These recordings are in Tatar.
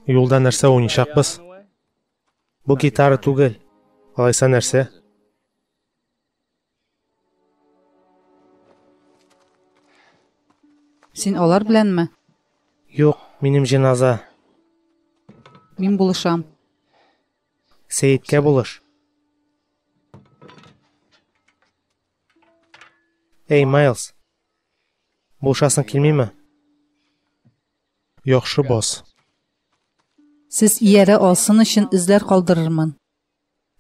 Юлда нәрсә уйныйчакбыз? Бу гитара түгел. Алайса нәрсә? Син алар беләнме? Юк, минем җеназа. Мин булышам. Сәеткә булыш. Эй, Майлз. Булышасың килмиме? Яхшы бас. Сез иярә алсын өчен эзләр калдырырмын.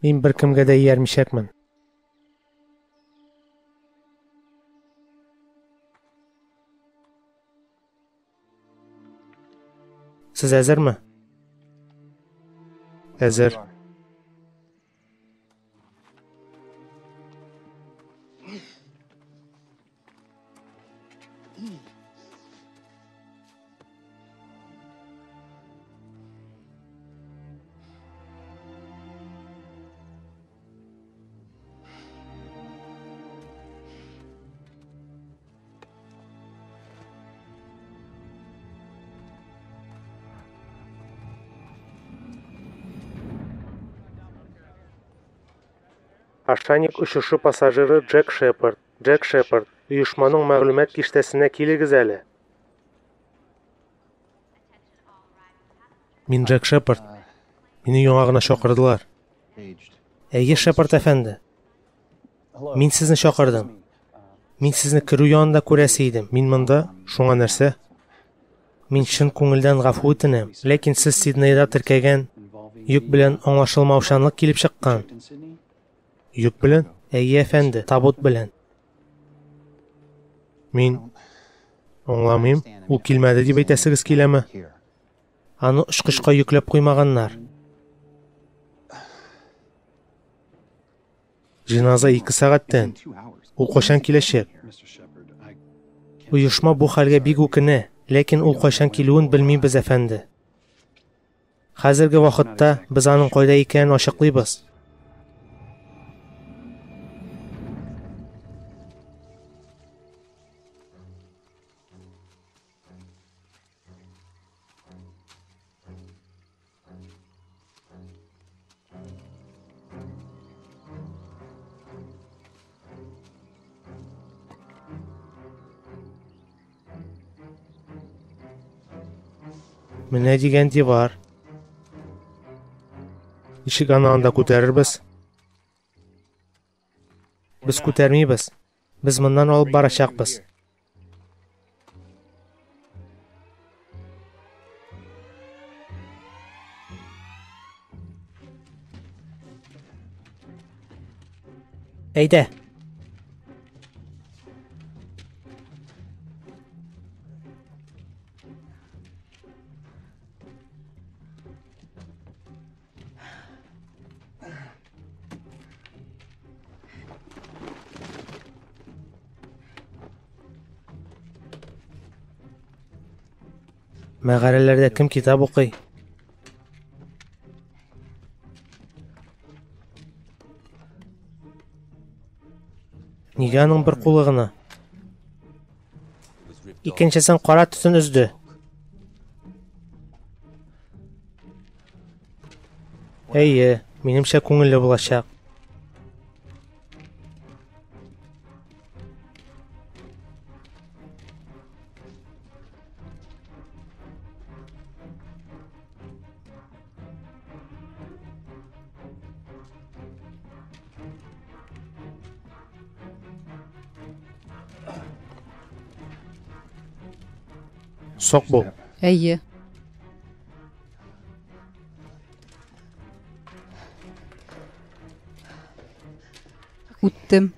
Мин беркемгә дә иярмичәкмен. Сез әзерме? Әзер. Ашаник очышы пассажиры Джек Шепард. Джек Шепард, оешманың мәгълүмат киштәсенә килегез әле. Мин Джек Шепард. Мине яңа гына чакырдылар. Әйе, Шепард әфәнде. Мин сезне чакырдым. Мин сезне керү янында күрәсе идем. Мин монда, шуңа нәрсә? Мин чын күңелдән гафу үтенәм, ләкин сез Сиднейда теркәгән йөк белән аңлашылмаучанлык килеп чыккан. Йөк белән? Әйе, әфәнде, табут белән. Мин аңламыйм, ул килмәде дип әйтәсегез киләме? Аны очкычка йөкләп куймаганнар. Җеназа 2 сәгатьтән. Ул кайчан киләчәк? Оешма бу хәлгә бик үкенә, ләкин ул кайчан килүен белмибез, әфәнде. Хәзерге вакытта без аның кайда икәнен ачыклыйбыз. Менә дигән дивар. Ничек аны анда күтәрербез? Без күтәрмибез. Без моннан алып барачакбыз. Әйдә. Мәгарәләрдә кем китап укый? Нигә аның бер кулы гына? Икенчесен кара төтен өзде. Әйе, минемчә күңелле булачак. Сок бул. Әйе. Үттем.